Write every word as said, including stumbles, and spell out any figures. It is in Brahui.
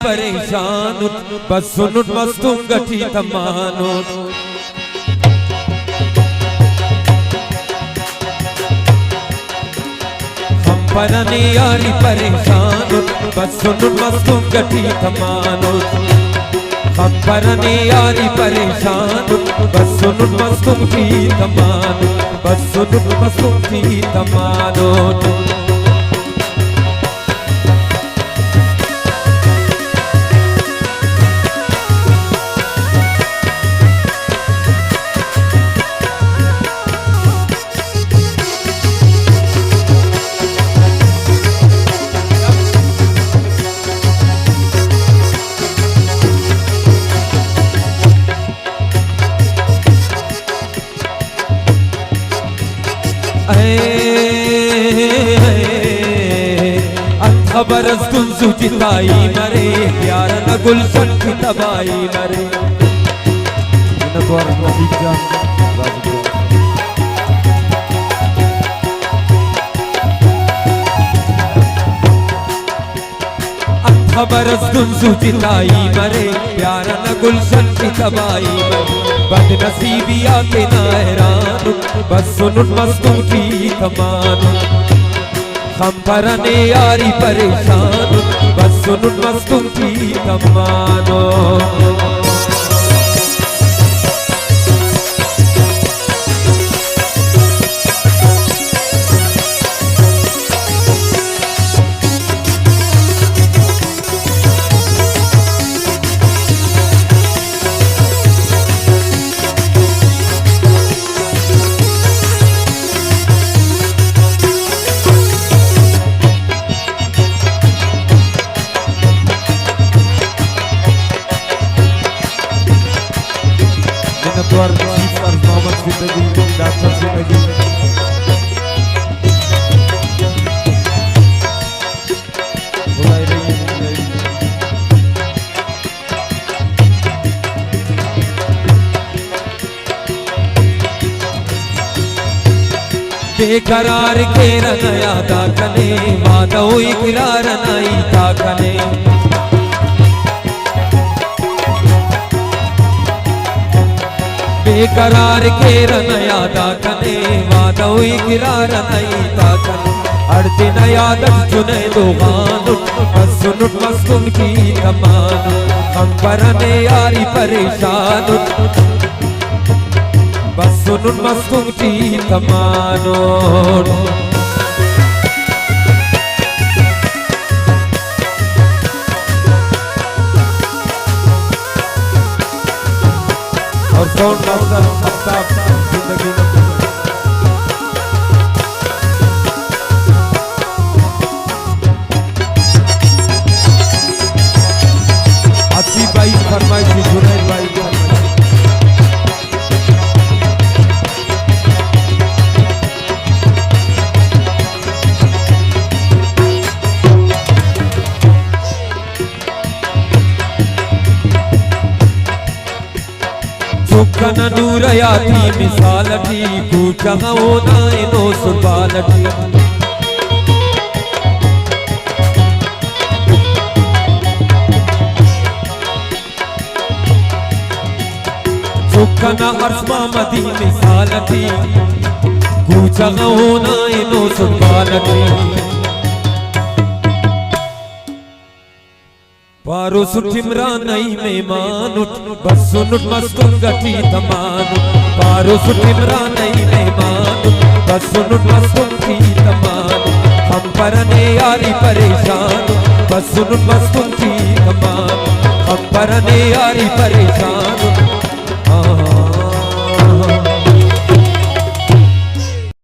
پریشان اٹ، بسنٹ مستونگ ٹی تمانٹ۔ خمپرہ نے یاری پریشان اٹ، بسنٹ مستونگ ٹی تمانٹ۔ خمپرہ نے یاری پریشان اٹ، بسنٹ مستونگ ٹی تمانٹ، بسنٹ مستونگ ٹی تمانٹ۔ اے، اے، انت خبر اس دن زو جتائی مرے، پیار نا گلشن کی تباہی مرے۔ منت وار نصیب جان، راجو۔ انت خبر اس دن زو جتائی مرے، پیار نا گلشن کی تباہی مرے۔ بد نصیبی آ تینا حیران اٹ، بسنٹ مستونگ ٹی تمانٹ۔ خمپرہ نے یاری پریشان اٹ، بسنٹ مستونگ ٹی تمانٹ۔ منتوار چیف سر محمد زندگی، ڈاکٹر زندگی۔ خدائے رحیم، خدائے رحیم۔ بے قرار کیرہ نا یادا کنے، وعدہ و اقرار نا ہیتا کنے۔ بے قرار کیرہ نا یادا کنے، وعدہ و اقرار نا ہیتا کنے۔ ہڑدے نا یاد اٹ جنید و غان اٹ، بسنٹ مستونگ ٹی تمانٹ۔ خمپرہ نے یاری پریشان اٹ، بسنٹ مستونگ ٹی تمانٹ۔ اور ساؤنڈ ماسٹر آفتاب زندگی۔ حسیب بھائی فرمائشی، جنید بھائی فرمائشی۔ چک ئنا نور حیاتی مثال ٹی، کوچہ غا اونا اینو سربال ٹی۔ چک ئنا ارس محمدی مثال ٹی، کوچہ غا اونا اینو سربال ٹی۔ پاروس اٹ عمران ای مہمان اٹ، بسنٹ مستونگ ٹی تمانٹ۔ پاروس اٹ عمران ای مہمان اٹ، بسنٹ مستونگ ٹی تمانٹ۔ خمپرہ نے یاری پریشان اٹ، بسنٹ مستونگ ٹی تمانٹ۔ خمپرہ نے یاری پریشان